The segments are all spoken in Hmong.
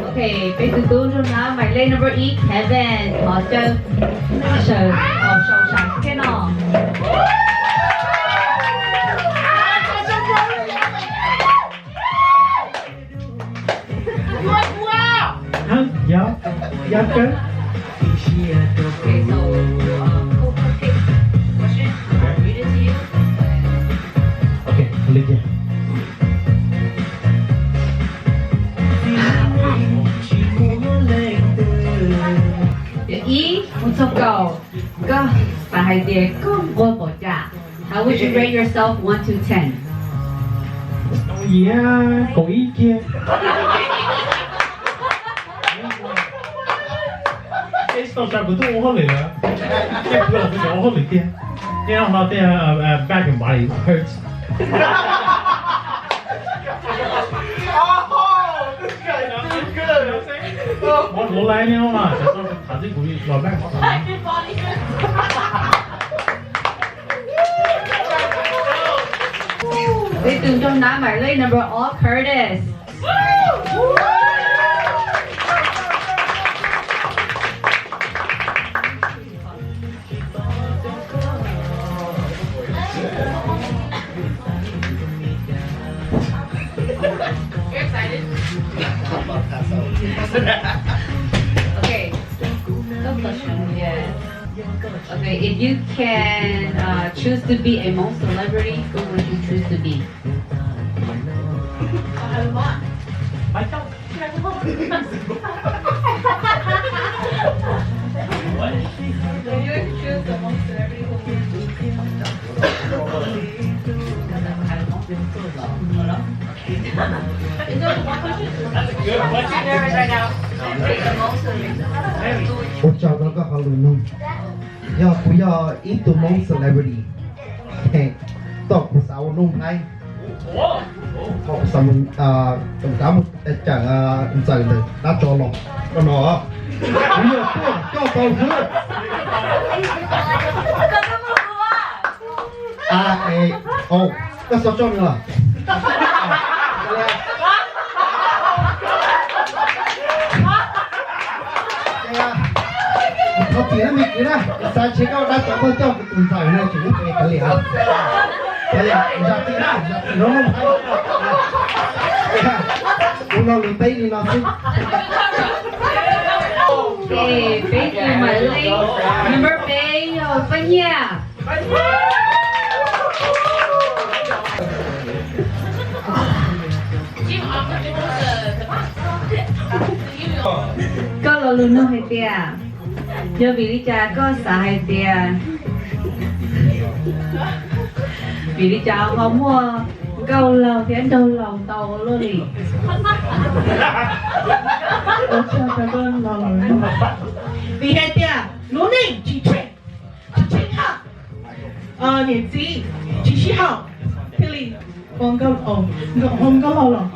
Ok, peb tus tub nraug nab, my late number ib, Kevin, thov caw saum, saum sab thiab no. Hã? Yog, yog kawg. Okay, so, uh, okay, I'll read it to you. Okay, Olivia. Ib mus txog kaum, koj xav hais tias koj nquag npaum cas? How would you rate yourself one to ten? Yog kaum ib kiag. Tsis tau sab kuv twb ua hauj lwm lawm. Tej kuv los kuv tseem ua hauj lwm tiag. Tej no no tej back and body hurts. Ua luv laiv nej no mas, cov tau tham txij kuv los back. Peb tus nraug nab, my late number ob, Curtis. Okay. No question yet. Okay, if you can, uh, choose to be a Hmong celebrity, who would you choose to be? Ua tsaug rau koj qhov lus nug. Yog kuv yog ib tug Hmoob celebrity, tom kuv xav ua Nuj Nplhaib, tom kuv xav mus, tom kuv xav mus cawm ntxawm ntawm dab tsov los rau no, kuv yuav tuaj coj tau xwb. A, e, o, koj xav coj nws los? Thov txim na me kwv na, xav ntshe koj dab tsov tuaj coj kuv tus ntxawm no tseem lub pe kav liam. Kav liam, zam txim na, zam txim rau Nuj Nplhaib. Kuv lo lus teb li no xwb. Peb tus mam li, number peb yog Paj Nyiaj. Koj lo lus nug hais tias, yog vim li cas koj xav hais tias, vim li cas ho muaj nkauj laug thiab nraug laug ntau ua luaj li? Ua tsaug rau koj lo lus nug. Vim hais tias lub neej tsis tsheej, tsis tsheej haj, niam txiv tsis sib haum, thiaj li ua nkauj, ua nkauj laug los.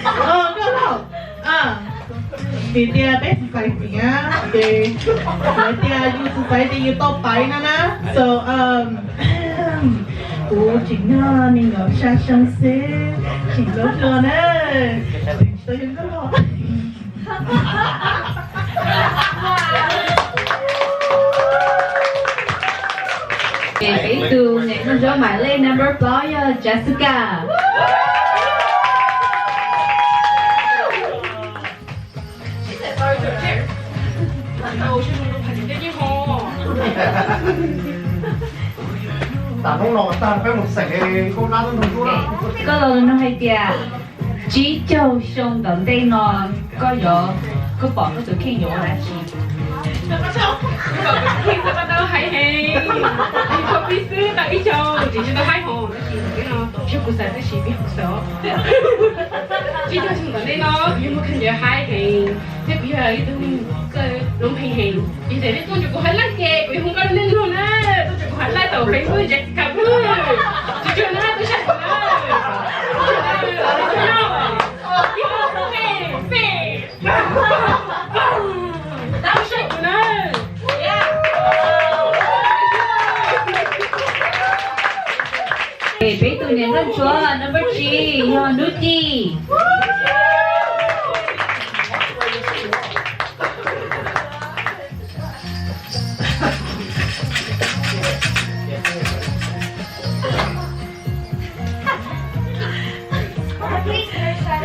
Nkauj laug, vim tias peb tsis xaiv tias, ces hais tias yus tsis xaiv tias yus tau paiv no na. So, kuv tseem nyob me nyuam sab xyoob xwb, tseem hlub hlub na, tseem tsis tau yuav nkauj laug. Peb tus niam hluas nraug mam li number plaub yog Jessica. Koj los nug hais tias, tsib caug xyoo tom ntej no, koj yuav, koj pom koj tus kheej yuav ua dab tsi? Kuv pom kuv tus kheej tau hais heev, tsis tau pib xwb tau ib xyoos tseem tsis tau haib hos, tab sis no tsis yog kuv xav tab sis kuv xav. Tsib caug xyoo tom ntej no kuv yuav muaj khaws ntawv haib heev thiab kuv yog ib tug txawj loob pheej heev. Yog tias nej tuaj nrog kuv hais laj ces kuv yuav hu nkauj rau nej mloog na, tuaj nrog kuv hais laj tom Facebook Jessica Blue. Tsis tsuag na, tuaj saib kuv na. Peb tus niam Ntsuav number tsib yog Nuj Ci.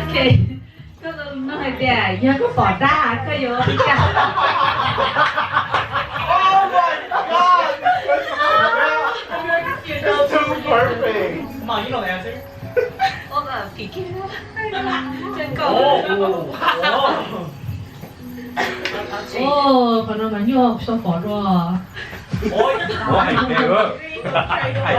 Ok, koj nug hais tias yog koj pom dab koj yuav ua li cas? Oh my God! It's too perfect. Ua qhov no mas nyuaj tshaj pom dua. Ua hais tias, hais tias,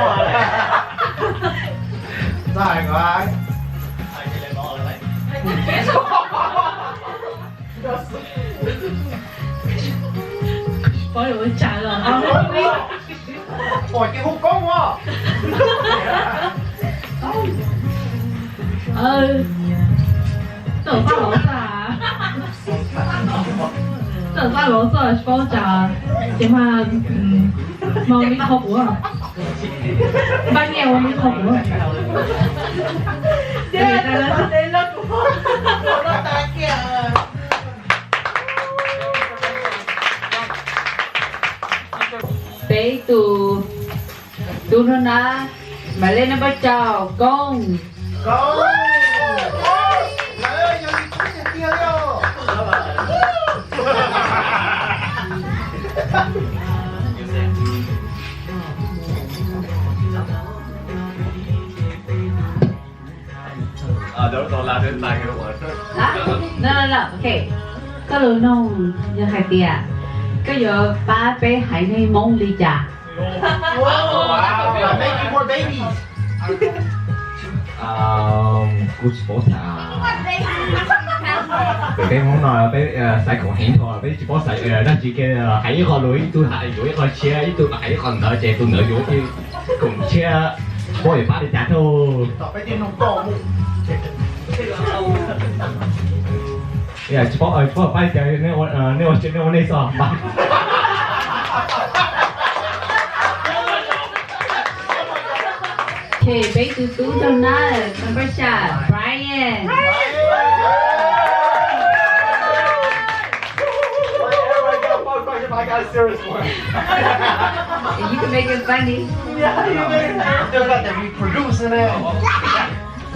pom yuav ua cas los pom ces hu koob os. Tawm paj lov txoj, tawm paj lov txoj tsis paub cas, ces mas, mas ua li qhov kuv, npaj nyiaj ua li qhov kuv. Peb tus tub nrog na, maiv lej number rau, Koob. No, no, no, ok. Koj lus nug yog hais tias koj yuav pab peb haiv neeg Hmoob li cas? Kuv tsis paub xav, peb Hmoob no peb xaiv khoom heev dhau, peb tsis paub xaiv dab tsi kiag, hais ib qho lus ib tug hais yuav ib qho tshiab, ib tug hais ib qho ntawd ces tus ntawd yuav ib khoom tshiab, tsis paub yuav pab li cas thiab. Tsis paub, tsis paub pab li cas, nej ua nej xwb. Ok, peb tus tub nrog na, number xya, Brian. You can make it funny.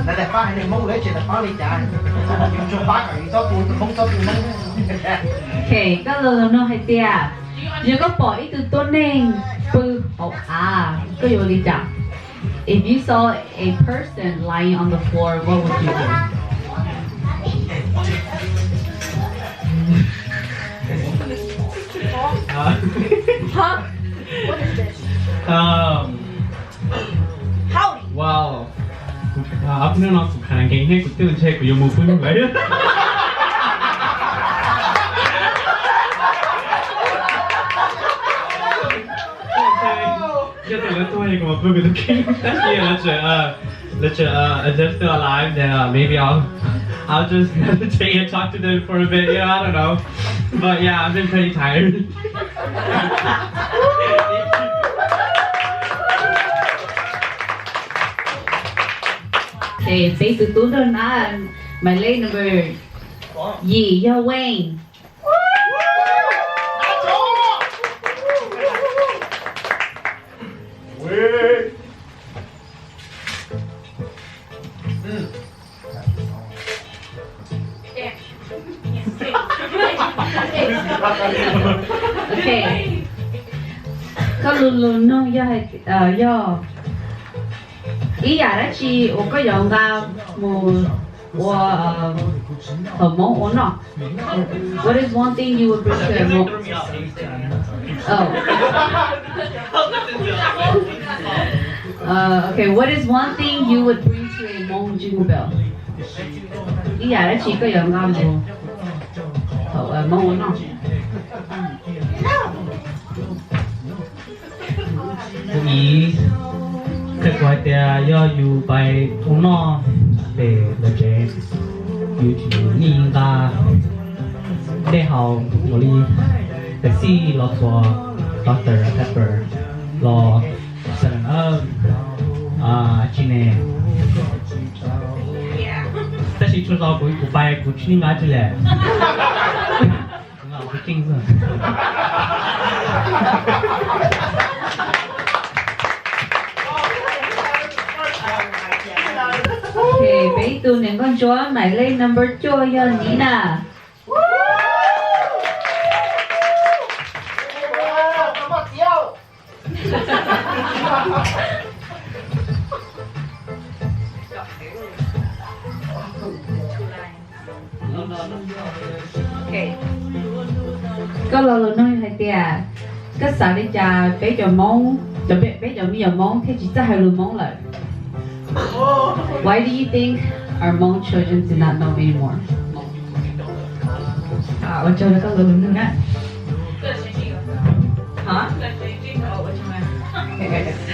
Pab haiv neeg Hmoob lawv tsis tau pab li cas, yus tsuas pab kom yus txhob tu tus Hmoob txhob tu Hmoob. Ok, koj lus nug hais tias yog koj pom ib tug tuab neeg pw hauv av, koj yuav li cas? If you saw a person lying on the floor, what would you do? Wow. Ab, hnub no kuv khav nkees thiab kuv twb ntshe kuv yuav mus pw lawm. Yog tias lawv tuag kuv mam pw kuv tus kheej, tab sis lawv tseem, lawv tseem, uh, if they're still alive, then uh, maybe I'll, I'll just meditate and talk to them for a bit. You know, I don't know. But yeah, I've been pretty tired. Ok, peb tus tub nrog na, maiv lej number yim yog Wayne. Ok, koj lus nug yog, yog ib yam dab tsi uas koj yuav nqa mus ua thaum Hmoob ua noj? What is one thing you would bring to a Hmong? Oh. Uh, okay, what is one thing you would bring to a Hmong Jingle Bell? Ib yam dab tsi koj yuav nqa mus thaum Hmoob ua noj? Kuv ib, qhia kuv hais tias yog yus pais ua noj pem lawv tsev, yus tsis nqa dej haus npaum li Pepsi los txog Doctor Pepper los seven up, tsis ne, Tsis tshua tau kuv, kuv pais kuv tsis nqa tsi le. Ok, peb ib tug niam nkauj ntsuab mais lej number cuaj yog Nina. Koj lo lus nug hais tias, koj xav li cas peb cov Hmoob, cov peb, peb cov me nyuam Hmoob thiaj tsis txawj hais lus Hmoob lawm? Why do you think our Hmong children do not know anymore? Ua tsaug rau koj lo lus nug na.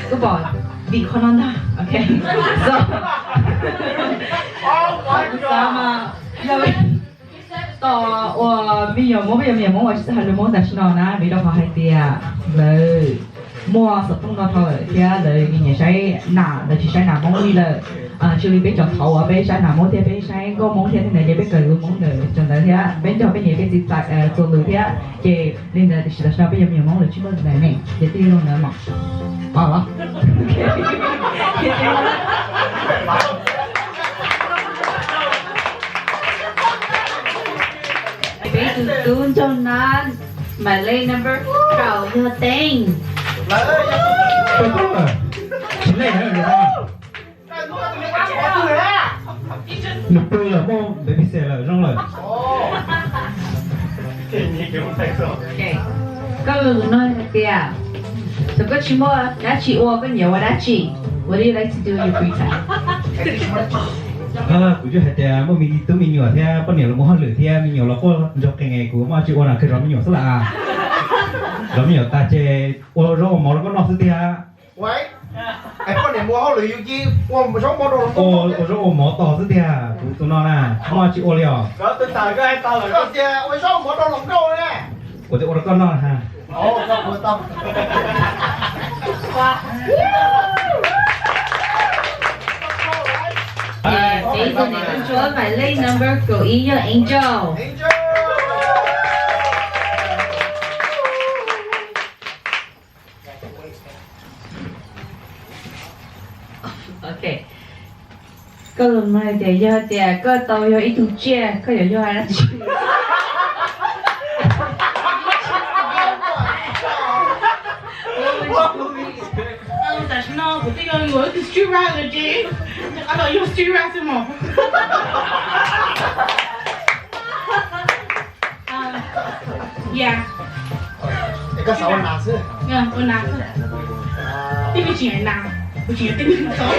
Kuv pom vim qhov no ntag. Ok. So, kuv xav mas yog tos uas me nyuam Hmoob, peb cov me nyuam Hmoob uas tsis txawj hais lus Hmoob tam sim no na, vim rau qhov hais tias lawv muaj xov tooj no dhau lawm thiab lawv nyiam saib nas, lawv tsis saib nas Hmoob li lawm. Tsis li peb cov thaud uas peb saib nas Hmoob thiab peb saib nkauj Hmoob thiab tej ntawd ces peb kawm lus Hmoob ntawm cov ntawd thiab peb nrog pej xeem peb txiv txuas lus thiab ces li ntawd. Tiam sis tam sim no peb cov me nyuam Hmoob lawv tsis muaj ntawd ne, ces tij li ntawd mas. Peb tus tub nraug na, mais lej number kaum yog Teej. Tsis lej na, nws pw lawm, muaj babysit lawm, zoo lawm. Koj lus nug hais tias, thaum koj tsis muaj dab tsi ua koj nyiam ua dab tsi? What do you like to do in your free time? Kuv twb hais tias muaj me tub me nyuam thiab poj niam los mus hauj lwm thiab me nyuam los quaj ntsoog qees, kuv muaj dab tsi ua na, kawg zov me nyuam xwb las. Zov me nyuam tas ces ua zaub ua mov rau koj noj xwb tiag. Poj niam mus hauj lwm yus cia ua zaub ua mov rau hluas nkauj, ua zaub ua mov tos xwb tiag, kuv tus no na, muaj dab tsi ua li os. Koj tias ua zaub ua mov rau hluas nkauj ne. Kuv twb ua rau koj noj na. Peb tus niam ntsuab mais lej number kaum ib yog Angel. Ok. Koj lus nug hais tias yog tias koj tau yog ib tug tsiaj, koj yuav yog dab tsi? Tam sim no kuv twb yog yuav ib tug street rat lawm ces, rov qab los yog street rat xwb mog. Yeah. Koj xav ua nas xwb? Ua nas xwb. Twb tsis yog nas, kuv tsis yog twb tau.